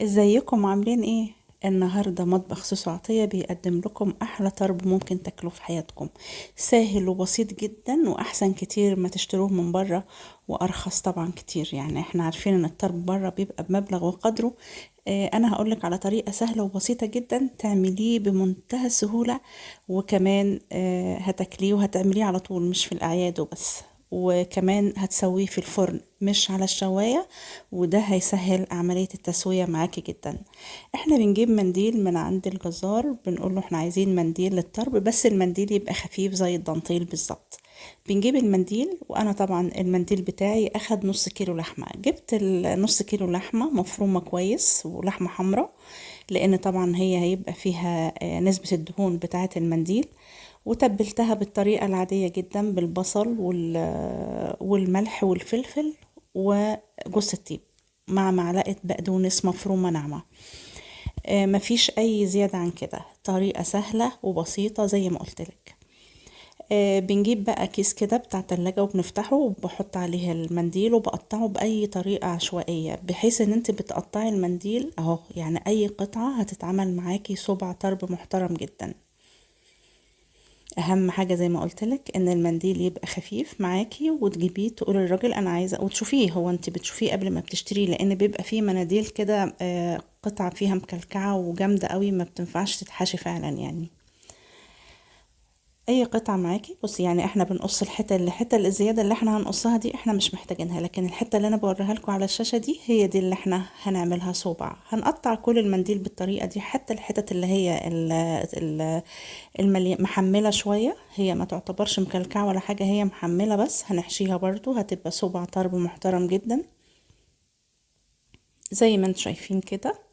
ازيكم عاملين ايه؟ النهاردة مطبخ سوسو عطية بيقدم لكم احلى طرب ممكن تاكلوه في حياتكم. سهل وبسيط جدا واحسن كتير ما تشتروه من بره، وارخص طبعا كتير. احنا عارفين ان الطرب بره بيبقى بمبلغ وقدره. انا هقولك على طريقة سهلة وبسيطة جدا تعمليه بمنتهى السهولة، وكمان هتاكليه وهتعمليه على طول مش في الاعياد وبس، وكمان هتسويه في الفرن مش على الشواية، وده هيسهل عملية التسوية معاكي جدا. احنا بنجيب منديل من عند الجزار، بنقول له احنا عايزين منديل للطرب، بس المنديل يبقى خفيف زي الدانتيل بالظبط. بنجيب المنديل، وانا طبعا المنديل بتاعي اخد نص كيلو لحمة. جبت النص كيلو لحمة مفرومة كويس ولحمة حمراء، لان طبعا هي هيبقى فيها نسبة الدهون بتاعة المنديل، وتبلتها بالطريقة العادية جدا بالبصل والملح والفلفل وجوز الطيب مع معلقة بقدونس مفرومة ناعمة. مفيش أي زيادة عن كده، طريقة سهلة وبسيطة زي ما قلتلك. بنجيب بقى كيس كده بتاع تلاجة وبنفتحه وبحط عليه المنديل وبقطعه بأي طريقة عشوائية، بحيث ان انت بتقطعي المنديل اهو، اي قطعة هتتعمل معاكي صبع طرب محترم جدا. اهم حاجة زي ما قلتلك ان المنديل يبقى خفيف معاكي، وتجيبيه تقولي للراجل انا عايزة، وتشوفيه هو انت بتشوفيه قبل ما بتشتريه، لان بيبقى فيه مناديل كده، قطعة فيها مكلكعة وجامدة قوي ما بتنفعش تتحشي فعلا. اي قطعة معاكي. بصي احنا بنقص الحتة اللي الحتة الزيادة اللي احنا هنقصها دي احنا مش محتاجينها، لكن الحتة اللي انا بوريها لكم على الشاشة دي هي دي اللي احنا هنعملها صوبع. هنقطع كل المنديل بالطريقة دي، حتى الحتت اللي هي محملة شوية، هي ما تعتبرش مكلكعة ولا حاجة، هي محملة بس هنحشيها برضو، هتبقى صوبع طرب محترم جدا زي ما انتم شايفين كده،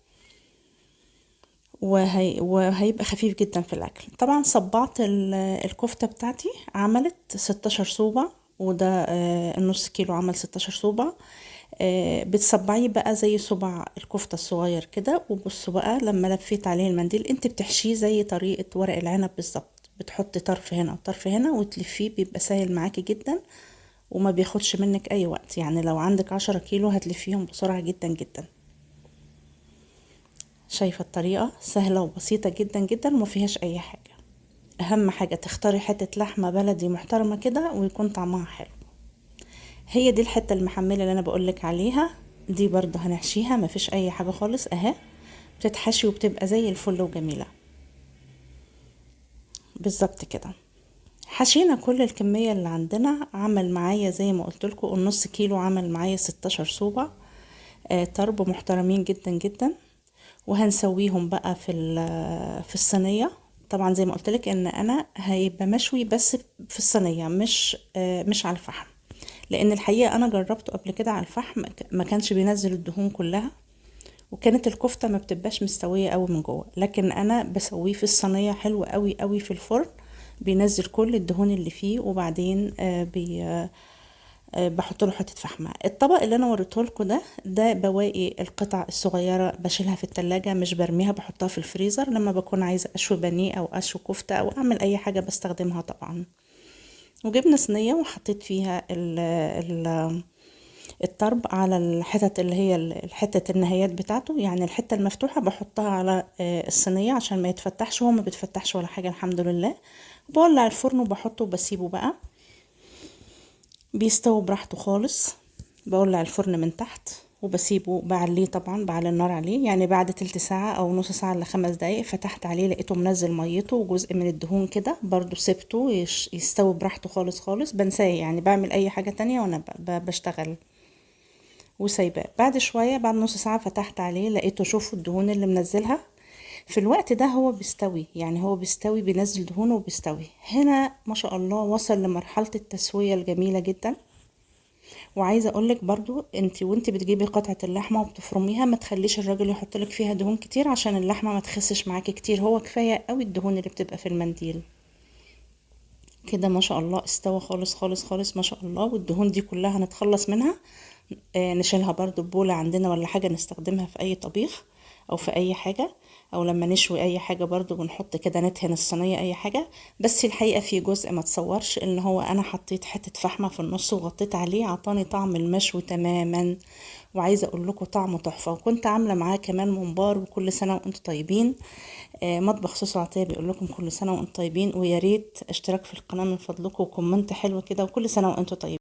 وهيبقى خفيف جدا في الاكل. طبعا صبعت الكفتة بتاعتي، عملت 16 صوبع، وده النص كيلو عمل 16 صوبع. بتصبعيه بقى زي صبع الكفتة الصغير كده. وبصوا بقى لما لفيت عليه المنديل، انت بتحشيه زي طريقة ورق العنب بالظبط، بتحطي طرف هنا وطرف هنا وتلفيه، بيبقى سهل معاكي جدا وما بياخدش منك اي وقت. لو عندك 10 كيلو هتلفيهم بسرعة جدا جدا. شايفة الطريقة سهلة وبسيطة جدا جدا وما فيهاش اي حاجة. اهم حاجة تختاري حتة لحمة بلدي محترمة كده ويكون طعمها حلو. هي دي الحتة المحملة اللي انا بقولك عليها دي، برضه هنحشيها ما فيش اي حاجة خالص اهي، بتتحشي وبتبقى زي الفل وجميلة بالظبط كده. حشينا كل الكمية اللي عندنا، عمل معايا زي ما قلت لكم النص كيلو عمل معايا 16 صوبع، طرب محترمين جدا جدا. وهنسويهم بقى في الصينية. طبعا زي ما قلت لك ان انا هيبقى مشوي بس في الصينية، مش على الفحم، لان الحقيقة انا جربته قبل كده على الفحم ما كانش بينزل الدهون كلها، وكانت الكفتة ما بتبقاش مستوية قوي من جوه. لكن انا بسويه في الصينية حلو قوي قوي في الفرن، بينزل كل الدهون اللي فيه، وبعدين بحط له حته فحمه. الطبق اللي انا وريته لكم ده بواقي القطع الصغيره بشيلها في التلاجة مش برميها، بحطها في الفريزر لما بكون عايزه اشوي بانيه او اشوي كفته او اعمل اي حاجه بستخدمها طبعا. وجبنا صينيه وحطيت فيها الطرب على الحتت اللي هي الحتة النهايات بتاعته، يعني الحتة المفتوحة بحطها على الصينية عشان ما يتفتحش، وهو ما بيتفتحش ولا حاجة الحمد لله. بولع الفرن وبحطه وبسيبه بقى بيستوي براحته خالص. بولع الفرن من تحت وبسيبه، بعليه طبعا، بعلي النار عليه، بعد تلت ساعة او نص ساعة الا 5 دقايق فتحت عليه لقيته منزل ميته وجزء من الدهون كده، برضو سبته يستوي براحته خالص خالص، بنساه بعمل اي حاجة تانية وانا بشتغل وسايباه. بعد شوية بعد نص ساعة فتحت عليه لقيته شوفوا الدهون اللي منزلها. في الوقت ده هو بيستوي، يعني هو بيستوي بينزل دهونه وبيستوي. هنا ما شاء الله وصل لمرحلة التسوية الجميلة جدا. وعايزة اقولك برضو انتي وانتي بتجيبي قطعة اللحمة وبتفرميها ما تخليش الراجل يحطلك فيها دهون كتير عشان اللحمة ما تخسش معاكي كتير، هو كفاية قوي الدهون اللي بتبقى في المنديل كده. ما شاء الله استوى خالص خالص خالص ما شاء الله. والدهون دي كلها هنتخلص منها، نشيلها برضو ببولة عندنا ولا حاجة نستخدمها في اي طبيخ او في اي حاجة، او لما نشوي اي حاجة برضو بنحط كده ندهن الصينية اي حاجة. بس الحقيقة في جزء ما تصورش ان هو انا حطيت حتة فحمة في النص وغطيت عليه، عطاني طعم المشوي تماما، وعايزة اقول لكم طعمه تحفة. وكنت عاملة معاه كمان ممبار. وكل سنة وانتم طيبين. مطبخ سوسو عطية بيقول لكم كل سنة وانتم طيبين، ويا ريت اشتراك في القناة من فضلكم، و comment حلو كده، وكل سنة وانتم طيبين.